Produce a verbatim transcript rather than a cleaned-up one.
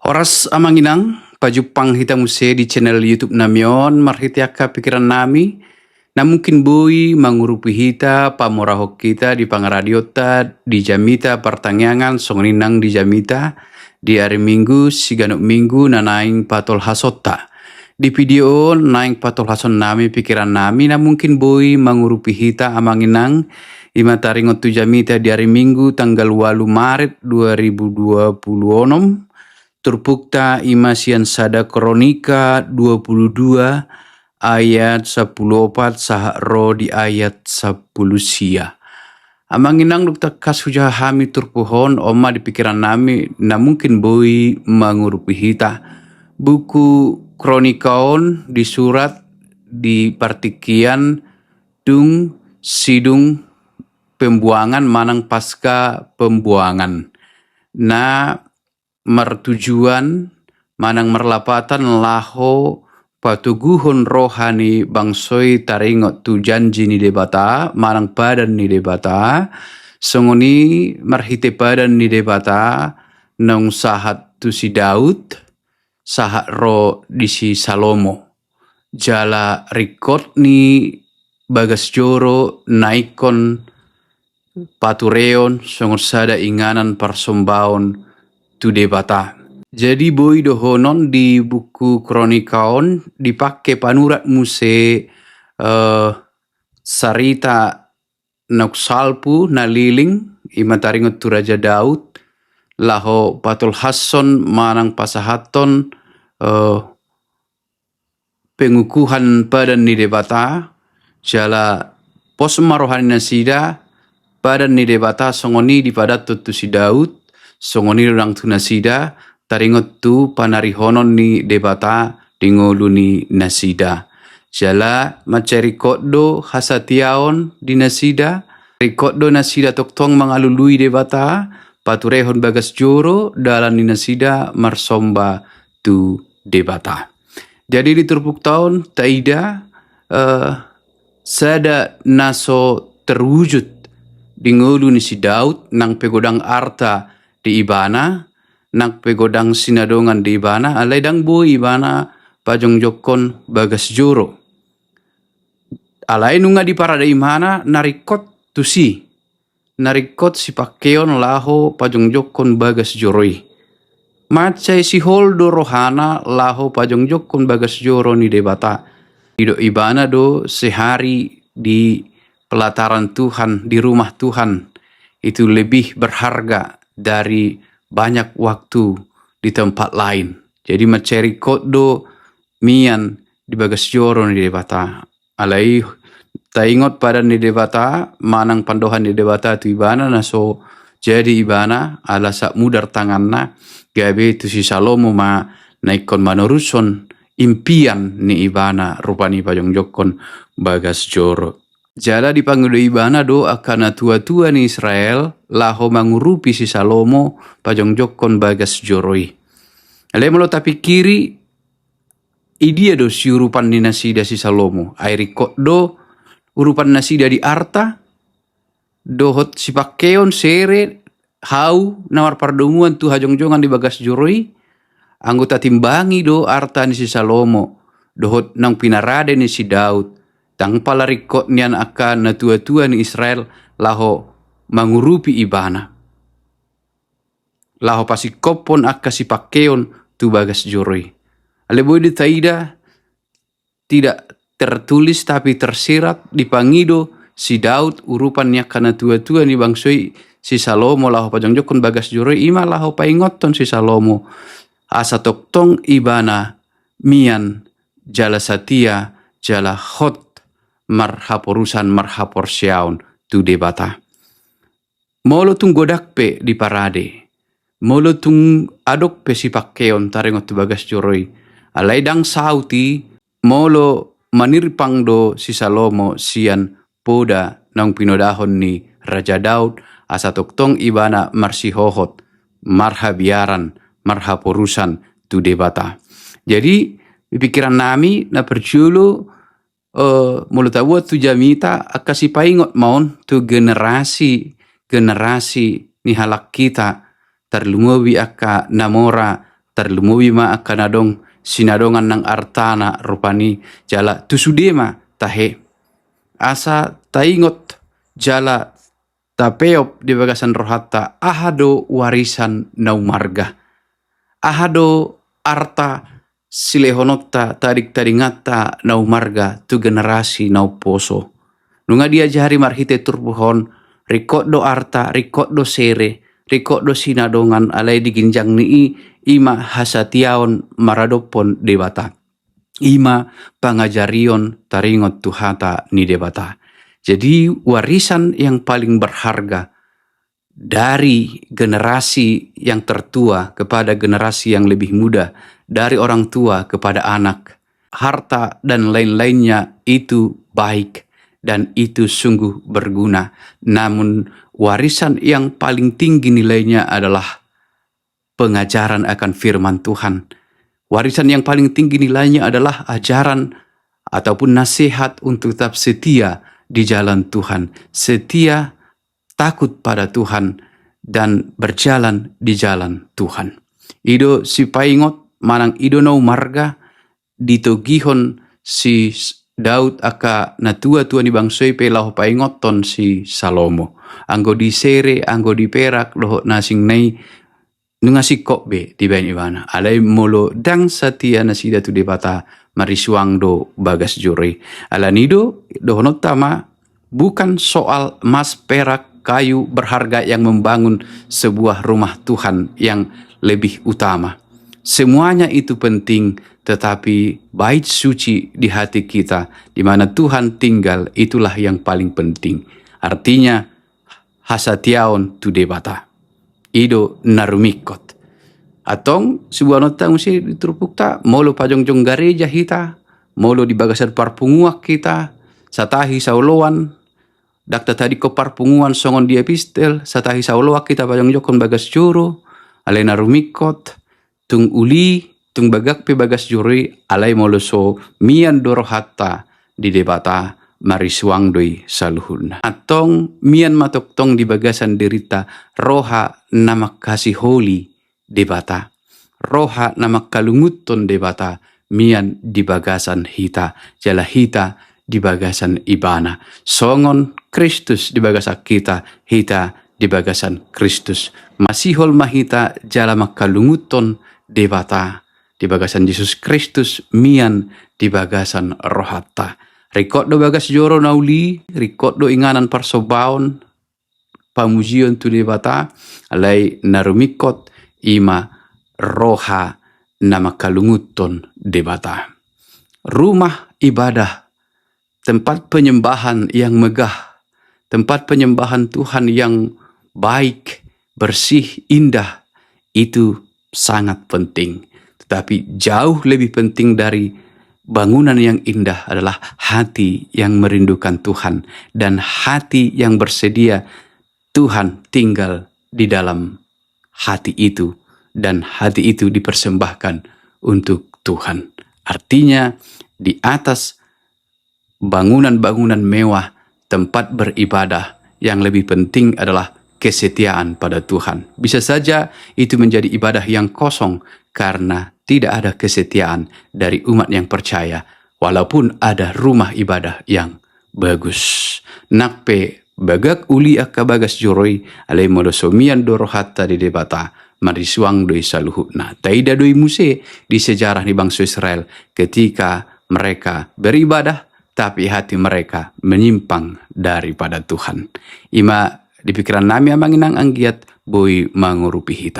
Horas amang inang, pajumpang hita muse di channel YouTube nami on marhite angka pikiran nami, na mungkin boi mangurupi hita, pamurahon hita di pangaradionta di jamita partangiangan songon i nang di jamita di ari Minggu, siganup Minggu na naeng patolhasonta. Di video on naeng patolhason nami pikiran nami na mungkin boi mangurupi hita amang inang, i ma taringot tu jamita di ari Minggu tanggal ualu Maret dua ribu dua puluh onom, turpukta i ma sian sada Kronika dua puluh dua ayat sampulu opat sahat ro di ayat sampulu sia. Amang inang, dung tangkas hujaha hami turpuk on, on ma di pikiran nami na mungkin boi mangurupi hita. Buku Kronika on disurat di partingkian dung sidung pembuangan manang pasca pembuangan, na martujuan manang marlapatan laho patoguhon roha ni bangso i taringot tu janji ni Debata manang padan ni Debata, songon i marhite padan ni Debata naung sahat tu si Daud, sahat ro di si Salomo. Jala ringkot ni bagas joro na ingkon patureon songon sada inganan parsombaon tu Debata. Jadi boi dohonon di buku Kronika on dipake panurat muse, eh, sarita naung salpu na leleng, i ma taringot tu Raja Daud, laho patolhashon manang pasahathon, eh, pengukuhan padan ni Debata, jala pos ma roha ni nasida, padan ni Debata songon i dipadathon tu si Daud, songon i do nang tu nasida, taringot tu panarihonon ni Debata di ngolu ni nasida. Jala mansai ringkot do hasatiaon di nasida, ringkot do nasida tongtong mangalului Debata, paturehon bagas joro dalan ni nasida marsomba tu Debata. Jadi di turpukta on taida, eh, sada na so terwujud di ngolu ni si Daud, nang pe godang arta di ibana, nang pe godang sinadongan di ibana, alai ndang boi ibana pajongjongkon bagas joro. Alai nunga diparade ibana na ringkot tusi, na ringkot sipangkeon laho pajongjongkon bagas joro i. Mansai sihol do rohana laho pajongjongkon bagas joro ni Debata. Didok ibana do sehari di pelataran Tuhan, di rumah Tuhan, itu lebih berharga dari banyak waktu di tempat lain. Jadi mansai ringkot do mian di bagas joro ni Debata. Alai taingot padan ni Debata, manang pandohan ni Debata tu ibana na so jadi ibana, ala sahat mudar tanganna, gabe tu si Salomo ma na ingkon manorushon impian ni ibana, rupani pajongjongkon bagas joro. Jala dipangido ibana do angka natuatua ni Israel laho mangurupi si Salomo pajongjongkon bagas joro i. Alai molo tapingkiri, i dia do siurupan ni nasida si Salomo? Ai ringkot do urupan nasida di arta, dohot sipangkeon, sere, hau na marpardomuan tu hajongjongan di bagas joro i. Anggo tatimbangi do arta ni si Salomo dohot naung pinarade ni si Daud, ndang pala ringkot nian angka natuatua ni Israel laho mangurupi ibana, laho pasingkophon angka sipangkeon tu bagas joro i. Alai boi do taida, tidak tertulis tapi tersirat, dipangido si Daud urupan ni angka natuatua ni bangso i si Salomo laho pajongjongkon bagas joro i, i ma laho paingothon si Salomo asa tongtong ibana mian jala satia jala hot marhaporusan, marhaporseaon tu Debata. Molo tung godang pe diparade, molo tung adong pe sipangkeon taringot tu bagas joro i, alai ndang saut i molo manirpang do si Salomo sian poda naung pinodahon ni Raja Daud, asa tongtong ibana marsihohot, marhabiaran, marhaporusan tu Debata. Jadi di pikiran nami na parjolo, eh, molo tabuat tu jamita, angka sipaingot ma on tu generasi, generasi ni halak hita, tarlumobi angka na mora Tarlumobi ma angka na adong sinadongan nang artana rupani, jala tu sude ma tahe. Asa taingot jala tapeop di bagasan rohanta, aha do warisan na umarga. Aha do arta silehononta, tadingtadinganta na umarga tu generasi na umposo. Nunga diajari marhite turpuk on, ringkot do arta, ringkot do sere, ringkot do sinadongan, alai di ginjang ni i, i ma hasatiaon maradophon Debata. I ma pangajarion taringot tu hata ni Debata. Jadi, warisan yang paling berharga dari generasi yang tertua kepada generasi yang lebih muda, dari orang tua kepada anak, harta dan lain-lainnya itu baik dan itu sungguh berguna. Namun, warisan yang paling tinggi nilainya adalah pengajaran akan firman Tuhan. Warisan yang paling tinggi nilainya adalah ajaran ataupun nasihat untuk tetap setia di jalan Tuhan, setia, takut pada Tuhan, dan berjalan di jalan Tuhan. I do sipaingot manang i do na umarga ditogihon si Daud angka natuatua ni bangso i pe laho paingothon si Salomo. Anggo di sere, anggo di perak dohot na asing na i, nunga singkop be dibaen ibana. Alai molo ndang satia nasida tu Debata, marisuang do bagas joro i. Alani do dohononta ma, bukan soal emas, perak, kayu berharga yang membangun sebuah rumah Tuhan yang lebih utama. Semuanya itu penting, tetapi bait suci di hati kita, di mana Tuhan tinggal, itulah yang paling penting. Artinya, hasatiaon tu Debata. I do na rumingkot. Antong, siboanonta muse di turpukta, molo pajongjong gareja hita, molo di bagasan parpunguan hita, satahi saoloan, ndang tatadingkon parpunguan songon di epistel, satahi saoloan hita pajongjongkon bagas joro, alai na rumingkot, tung uli, tung bagak pe bagas joro i, alai molo so mian do rohanta di Debata, marisuang do i saluhutna. Antong mian ma tongtong di bagasan dirinta roha na mangkasiholi Debata, roha na mangkalungunhon Debata, mian di bagasan hita, jala hita di bagasan Ibana. Songon Kristus di bagasan hita, hita di bagasan Kristus. Masihol ma hita jala mangkalungunhon Debata di bagasan Jesus Kristus, mian di bagasan rohanta. Ringkot do bagas joro na uli, ringkot do inganan parsombaon, pamujion tu Debata, alai na rumingkot i ma roha na mangkalungunhon Debata. Rumah ibadah, tempat penyembahan yang megah, tempat penyembahan Tuhan yang baik, bersih, indah, itu sangat penting. Tetapi jauh lebih penting dari bangunan yang indah adalah hati yang merindukan Tuhan dan hati yang bersedia Tuhan tinggal di dalam hati itu, dan hati itu dipersembahkan untuk Tuhan. Artinya, di atas bangunan-bangunan mewah, tempat beribadah, yang lebih penting adalah kesetiaan pada Tuhan. Bisa saja itu menjadi ibadah yang kosong karena tidak ada kesetiaan dari umat yang percaya, walaupun ada rumah ibadah yang bagus. Nang pe bagak uli angka bagas joro i, alai molo so mian do rohanta di Debata, marisuang do i saluhutna. Taida do i muse di sejarah ni bangso Israel, ketika mereka beribadah, tapi hati mereka menyimpang daripada Tuhan. I ma di pikiran nami, amang inang, anggiat boi mangurupi hita.